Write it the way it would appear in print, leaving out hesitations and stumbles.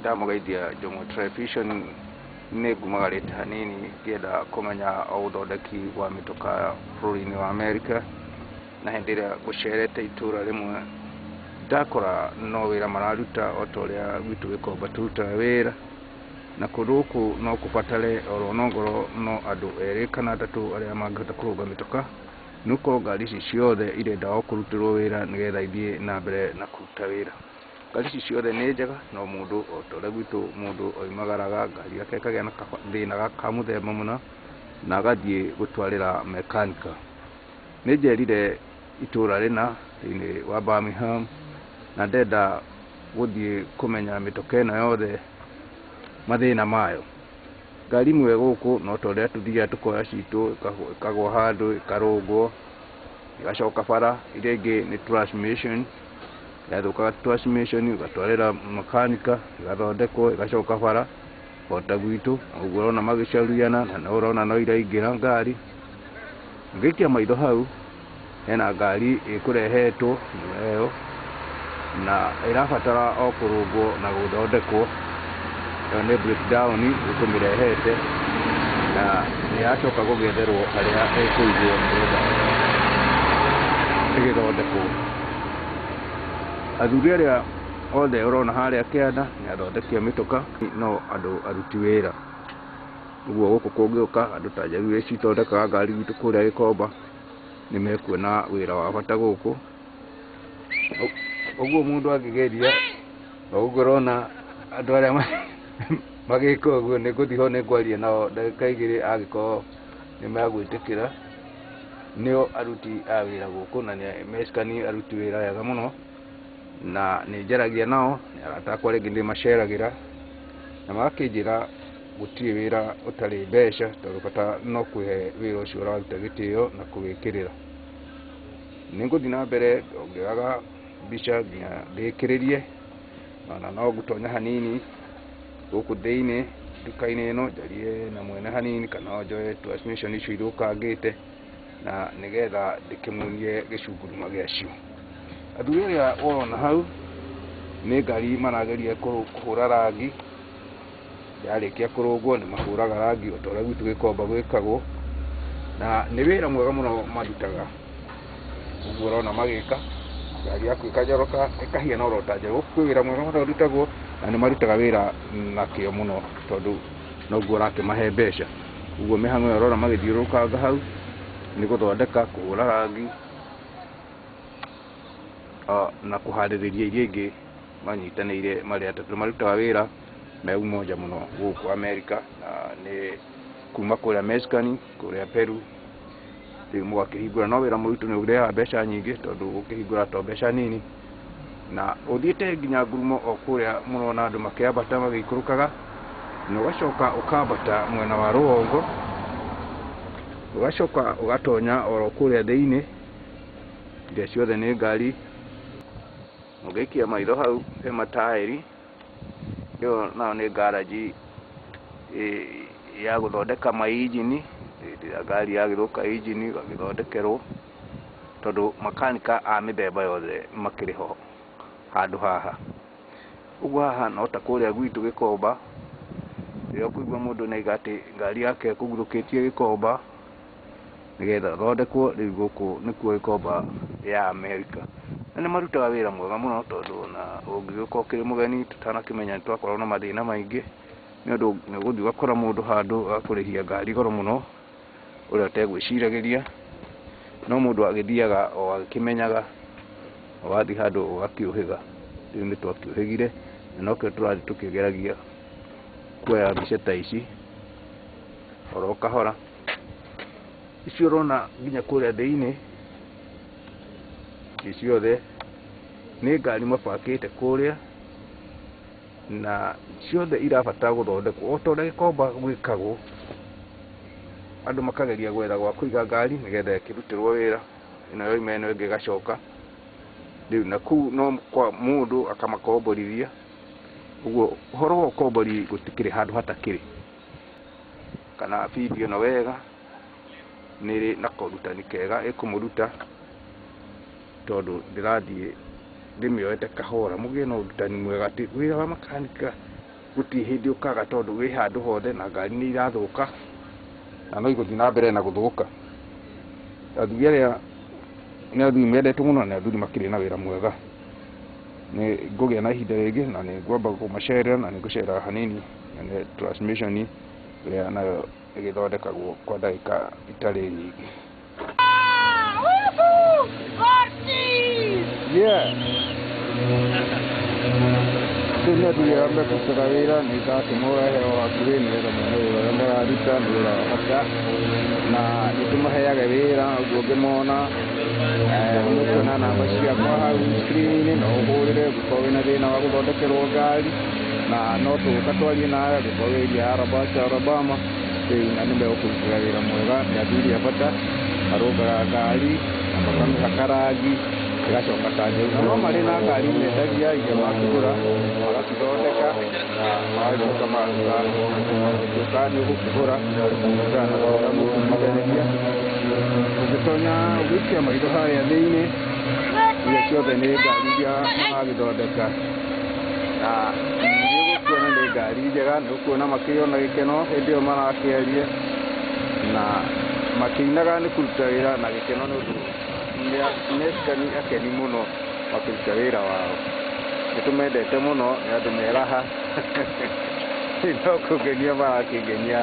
Ndamũgeithia Jong'o Television, nĩ ngumagarĩte hanini ngĩenda kũmenya o ũthondeki wa mĩtokaa bũrũri-inĩ wa Amerika. Na hĩndĩ ĩrĩa ngũcerete itũra rĩmwe ndakora no wĩra mararuta o ta ũrĩa gwitũ Gĩkomba tũrutaga wĩra. Na kũndũ gũkũ no kũbatare oro nongorwo no andũ erĩ kana atatũ arĩa mangĩhota kũrũnga mĩtokaa, nĩ gũkorwo ngari ici ciothe irenda o kũrutĩrwo wĩra nĩgetha ithiĩ na mbere na kũruta wĩra. Ngari ici ciothe nĩ njega, no mũndũ o ta ũrĩa gwitũ mũndũ oimagaraga ngari yake ĩkagĩa na gathĩna ka mũthemba mũna na agathiĩ gũtwarĩra mekanika. Nĩ njerire itũra rĩna thĩinĩ wa Birmingham na ndenda gũthiĩ kũmenya mĩtokaa ĩno yothe mathĩna mayo. Ngari imwe gũkũ no ta ũrĩa tũthiaga tũkoya citũ ĩkagwa handũ ĩkarũngwo ĩgacoka bara, iria ingĩ nĩ transmission, yathũka transmission ũgatwarĩra makanika ĩgathondekwo ĩgacoka bara o ta gwitũ. Ũguo ũrona magĩcariana na no ũrona no iraingĩra ngari. Ũngĩikia maitho hau hena ngari ĩkũrehetwo ĩyo na ĩrabatara o kũrũngwo na gũthondekwo. Ĩyo nĩ breakdown ĩkũmĩrehete na nĩ yacoka gũgĩetherwo harĩa ĩkũigwo nĩgetha ĩgĩthondekwo. Athuri arĩa othe ũrona harĩa kĩanda nĩ athondeki a mĩtoka, no andũ aruti wĩra. Ũguo gũkũ kũngĩũka andũ ta njaruo iria cithondekaga ngari gwitũ kũrĩa Gĩkomba nĩ mekuona wĩra wa bata gũkũ. Ũguo mũndũ angĩgeria ũguo ũrona andũ arĩa magĩka ũguo, nĩ ngũthiĩ ho nĩ ngwaria nao ndagĩka igĩrĩ angĩkorwo nĩ megwĩtĩkĩra. Nĩo aruti a wĩra gũkũ na nĩ mecikani aruti wĩra wega mũno, na nĩ njaragia nao, nĩ arata akwa rĩngĩ ndĩmaceragĩra na magakĩnjĩra gũtirĩ wĩra ũtarĩ mbeca, tondũ bata no kwĩhe wĩra ũcio ũraruta gĩtĩo na kũwĩkĩrĩra. Nĩ ngũthiĩ na mbere ngĩoyaga mbica nginya ndĩkĩrĩrie, ona no ngũtonya hanini gũkũ thĩinĩ nduka-inĩ ĩno njarie na mwene hanini, kana no njoe transmission icio ithũkangĩte na nĩgetha ndĩkĩmuonie gĩcunguruma gĩacio. Athuri arĩa ũrona hau nĩ ngari marageria kũhũra rangi, yarĩkia kũrũngwo nĩ mahũraga rangi o ta ũrĩa gwitũ Gĩkomba gwĩkagwo, na nĩ wĩra mwega mũno marutaga. Ũguo ũrona magĩka, ngari yaku ĩkanyoroka ĩkahiana oro ta njerũ. Gũkũ kwĩ wĩra mwega mũno ũrutagwo na nĩ marutaga wĩra na kĩo mũno tondũ noguo ũrakĩmahe mbeca. Ũguo mĩhang'o ĩyo ũrona magĩthiũrũrũkanga hau nĩ gũthondeka, kũhũra rangi na kũharĩrĩria iria ingĩ manyitanĩire marĩ atatũ. Marutaga wĩra me umoja mũno gũkũ Amerika, na nĩ kuma kũrĩa Mexicani, kũrĩa Peru, rĩu mũgakĩhingũra. No wĩra mũritũ nĩ ũrehaga mbeca nyingĩ tondũ ũkĩhingũra to mbeca nini, na ũthiĩte nginya ngurumo o kũrĩa mũrona andũ makĩambata magĩikũrũkaga, na ũgacoka ũkambata mwena wa rũgongo, ũgacoka ũgatonya oro kũrĩa thĩinĩ, iria ciothe nĩ ngari. Ũngĩikia maitho hau he mataĩri, ĩyo nayo nĩ ngaranji ya gũthondeka mainjini, hĩndĩ ĩrĩa ngari yagĩthũka injini ũgagĩthondekerwo, tondũ makanika a mĩthemba yothe makĩrĩ ho handũ haha. Ũguo haha no ta kũrĩa gwitũ Gĩkomba, rĩrĩa ũkũigua mũndũ nĩ auga atĩ ngari yake ĩkũguthũkĩtie Gĩkomba nĩgetha ĩthondekwo, rĩu gũkũ nĩkuo Gĩkomba ya Amerika. Na nĩ marutaga wĩra mwega mũno tondũ ona ũngĩgĩũka ũkĩrĩ mũgeni tũtanakĩmenya nĩ twakoragwo na mathĩna maingĩ, nĩ ũndũ nĩ ũgũthiĩ ũgakora mũndũ handũ agakũrĩhia ngari goro mũno ũrĩa ũtegwĩciragĩria, no mũndũ agĩthiaga o agĩkĩmenyaga, wathiĩ handũ ũgakĩũhĩga. Rĩu nĩ twakĩũhĩgire na nokĩo tũrathiĩ tũkĩgeragia kuoya mbica ta ici oro kahora. Icio ũrona nginya kũrĩa thĩinĩ, ici ciothe nĩ ngari mabakĩte kũrĩa, na ciothe irabatara gũthondekwo o ta ũrĩa Gĩkomba gwĩkagwo, andũ makageria gwetha gwa kũiga ngari nĩgetha ĩkĩrutĩrwo wĩra, ĩno yoima ĩno ĩngĩ ĩgacoka. Rĩu na kũu no kwa mũndũ akamakomborithia, ũguo ũhoro wa ũkombori gũtikĩrĩ handũ hatakĩrĩ. Kana video ĩno wega nĩ ĩrĩ na korutani kega ĩkũmũruta, tondũ ndĩrathiĩ ndĩmĩoete kahora mũgĩe na ũrutani mwega atĩ wĩra wa makanika Gũtirĩ hĩndĩ ũkaga tondũ wĩ handũ hothe na ngari nĩ irathũka na no igũthiĩ na mbere na gũthũka. Athuri arĩa nĩ athuri mendetwo mũno na nĩ athuri makĩrĩ na wĩra mwega. Nĩ ngũgĩa na ihinda rĩngĩ na nĩ ngwamba kũmacerera na nĩ ngũcera hanini na nĩ transmission ĩrĩa nayo ĩgĩthondekagwo kwa ndagĩka itarĩ nyingĩ. Yeah. Rĩu nĩ athuri arĩa mekũrutaga wĩra nĩ ndakĩmoe o hakuhĩ nĩgetha mone wĩra ũrĩa mararuta nĩ wĩra wa bata na nĩ tũmaheaga wĩra ũguo ũngĩmona nĩ ũkuona namba ciakwa hau screen-inĩ no ũhũrĩre ũngĩkorwo wĩna thĩna wa gũthondekerwo ngari na no tũgũka twarie nawe angĩkorwo wĩ area ya Alabasta, Alabama rĩu na nĩ megũkũrutĩra wĩra mwega. Nĩ athuri a bata marũngaga ngari na makamĩhaka rangi ĩgacoka ta njerũ na no marĩ na ngari mendagia iria makĩgũra magacithondeka na magacoka magaruta ũngĩũka nĩ ũgũkĩgũra kũringana na ũrĩa mũkũiguithanĩria. Ũngĩtonya ũgĩikia maitho harĩa thĩinĩ iria ciothe nĩ ngari iria maragĩthondeka na nĩ ũgũkuona nĩ ngari njega, nĩ ũkuona makĩrĩ ona gĩkeno hĩndĩ ĩyo marakĩaria na makĩinaga nĩ kũruta wĩra na gĩkeno nĩ ũndũ nĩ akeni mũno makĩruta wĩra wao. Nĩ tũmendete mũno nĩ andũ me raha no kũngenia marakĩngenia.